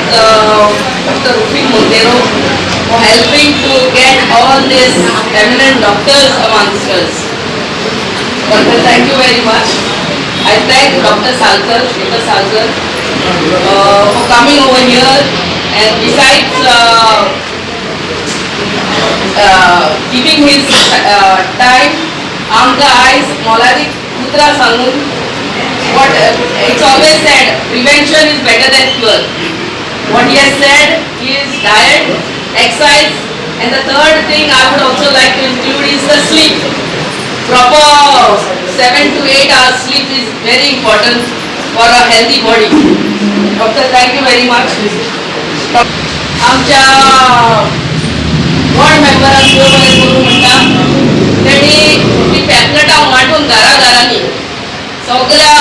Dr. Rufin Montero for helping to get all these eminent doctors amongst us. Doctor, thank you very much. I thank Dr. Salkar, Dr. Salkar, for coming over here and besides giving his time, आमकां आयज मोलादीक उतरां सांगून, what it's always said, prevention is better than cure. What he has said is diet, exercise, and the third thing I would also like to include is the sleep. Proper 7 to 8 hours sleep is very important for a healthy body. Doctor, thank you very much. आमच्या ward मेंबरांक देव बरें करूं म्हणटा. तेणी ती पॅम्पलेटां वांटून घरा घरांनी सगळ्या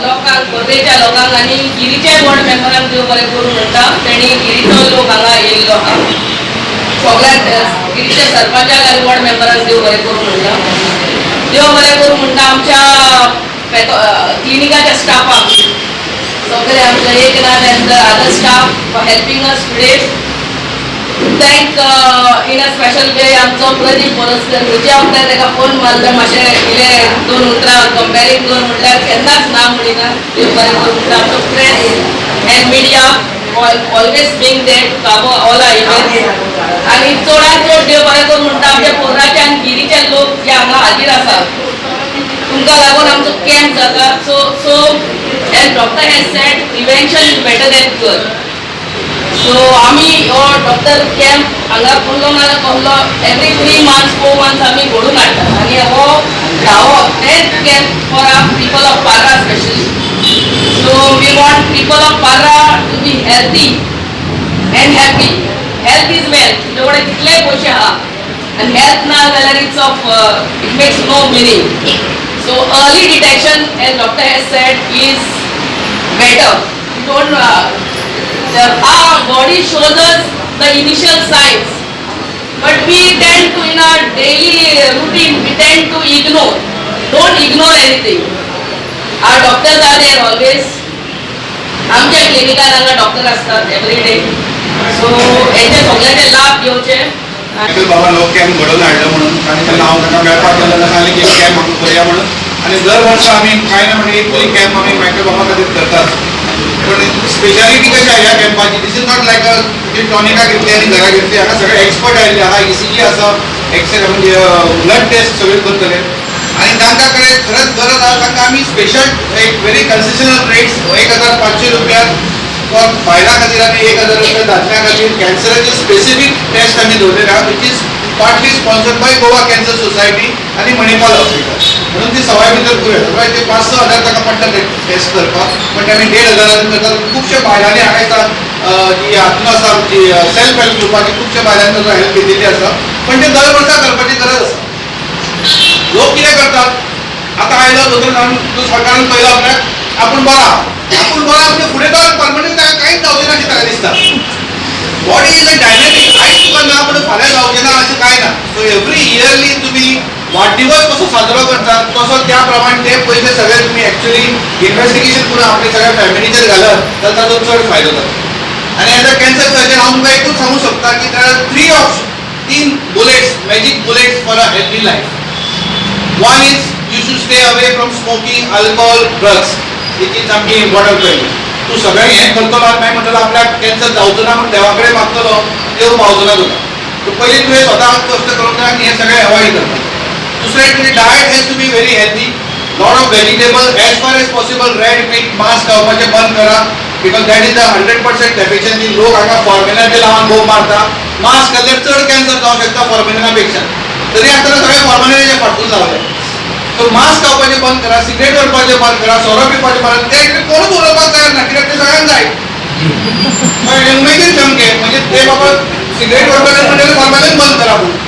लोकांक, बोर्रेच्या लोकांक आनी गिरीच्या वॉर्ड मेंबरांक देव बरें करूं म्हणटा. तेणी गिरीचो लोक हांगा येयल्लो आहा. सगळ्या गिरीच्या सरपंचाक आनी वॉर्ड मेंबरांक देव बरें करूं म्हणटा. देव बरें करूं म्हणटा आमच्या क्लिनिकाच्या स्टाफाक सगळे, आमच्या Eknath and the other staff for helping us today. Thank in a special way आमचो प्रदीप मोरजकर. खंयच्या वखदार ताका फोन मारलो, मातशें इल्लें दोन उतरां कंपेरींग कर म्हटल्यार केन्नाच ना म्हणिना. देव बरें करूं म्हणटा आमचो press and media, always being there to cover all our events. आनी चडात चड देव बरें करूं म्हणटा आमच्या पोर्राचे आनी गिरीचे लोक जे हांगा हाजीर आसात. तुमकां लागून आमचो कॅम्प जाता. So as doctor has said, prevention is better than cure. So आमी हो डॉक्टर कॅम्प हांगा कसलो ना कसलो एवरी 3 मंथ्स, 4 मंथ्स आमी घडोवन हाडटात आनी हो धावो 10th camp for our people of Parra specially. So we want people of Parra to be healthy and happy. Health is wealth. तुजे कडेन कितलेय पयशे आहा आनी हेल्थ ना जाल्यार it makes no meaning. So early detection, as doctor has said, is better. You don't our body shows us the initial signs, but we tend to, in our daily routine, we tend to ignore. Don't ignore anything. Our doctors are there always. आमच्या क्लिनिकान हांगा doctor असतात every day. So हेचे सगळ्याचे लाभ घेवचे. Michael बाबान हो camp घडोवन हाडलो म्हणून आनी तेन्ना हांव ताका मेळपाक गेलो तेन्ना सांगलें की कॅम्प आमी करुया म्हणून. आनी दर वर्सा आमी कांय ना म्हणजे एक तरी कॅम्प आमी मायकल बाबा खातीर करतात. पण स्पेशालिटी कशी आहे ह्या कॅम्पाची, this is not like a टॉनिका घेतली आनी घरा घेतली. हांगा सगळे एक्सपर्ट आयिल्ले. हांगा ईसीजी आसा, एक्सरे म्हणजे ब्लड टेस्ट सगळे करतले आनी तांकां कडेन खरंच गरज आहा तांकां आमी स्पेशल एक व्हेरी कन्सेशनल रेट्स, 1500 रुपया फॉर बायलां खातीर आनी 1000 रुपया दादल्यां खातीर कॅन्सराचे स्पेसिफीक टेस्ट आमी दवरलेले आहा, which is partly sponsored by Goa Cancer Society आनी मणिपाल हॉस्पिटल. म्हणून ती सवाय भितर करूया. अदरवायज ते 5-6 हजार ताका पडटा ते टेस्ट करपाक, पण ते आमी 1500 हजारान करतात. खुबशे बायलांनी हांगा दिसता जी हातून आसा आमची सेल्फ हेल्प ग्रुपाची, खुबशे बायलांनी ताचो हेल्प घेतिल्ली आसा. पण ते दर वर्सा करपाची गरज आसा. लोक कितें करतात, आतां आयलो दोतोर, सरकारान पळयलो आपल्याक, आपूण बरो आहा. आपूण बरो आहा म्हणजे फुडें तो परमनंट ताका कांयच जावचें ना अशें ताका दिसता. Body is a dynamic. आयज तुका ना पण फाल्यां जावचें ना अशें कांय ना. सो एवरी इयरली तुमी वाडदिवस कसो साजरो करतात तसो त्या प्रमाणे ते पयशे सगळे तुमी एक्चुअली इन्व्हेस्टिगेशन करून आपल्या सगळ्या फॅमिलीचेर घालत तर ताचो चड फायदो जाता. आनी एज अ कॅन्सर सर्जन हांव तुमकां एकूच सांगूंक शकता की there are three option, तीन bullets, magic bullets for a healthy life. One is you should stay away from smoking, alcohol, drugs. ही ती सामकी इम्पॉर्टंट. पयली तूं सगळें हें करतलो आनी मागीर म्हणटलो आपल्याक कॅन्सर जावचो ना म्हण देवा कडेन मागतलो, देव पावचो ना तुका. सो पयलीं तुवें स्वताक कश्ट करूंक जाय आनी हें सगळें एवॉयड करपाक. दुसरें, तुजी diet has to be very healthy, lot of vegetable, as far as possible red meat, मांस खावपाचें बंद करा, because that is the 100% deficiency. लोक हांगा फॉर्मेलिनाचे लावन बोब मारता. मांस खाल्ल्यार चड कॅन्सर जावंक शकता फॉर्मेलिना पेक्षा. तरी आसतना सगळे फॉर्मेलिनाचे फाटून लावले. सो मांस खावपाचें बंद करा, सिगरेट ओडपाचें बंद करा, सोरो पिवपाचें बंद करा. ते कोणूच उलोवपाक तयार ना, कित्याक ते सगळ्यांक जाय. कळ्ळें? उमेदीन सामकें म्हणजे ते बाबा सिगरेट ओडपाचें म्हणटकीर फॉर्मेलीन बंद करा म्हणून.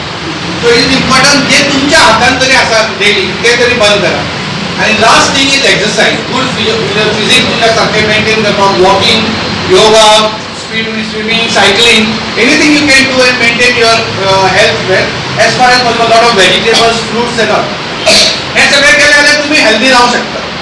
सो it is important, जे तुमच्या हातान तरी आसा डेली ते तरी बंद करा. आनी last thing is exercise. Good physique तुमच्या सारकें मेंटेन करपाक walking, yoga, speed swimming, cycling, anything you can do and maintain your health well, as far as possible lot of vegetables, fruits and all. हे सगळें केलें जाल्यार तुमी healthy रावंक शकता.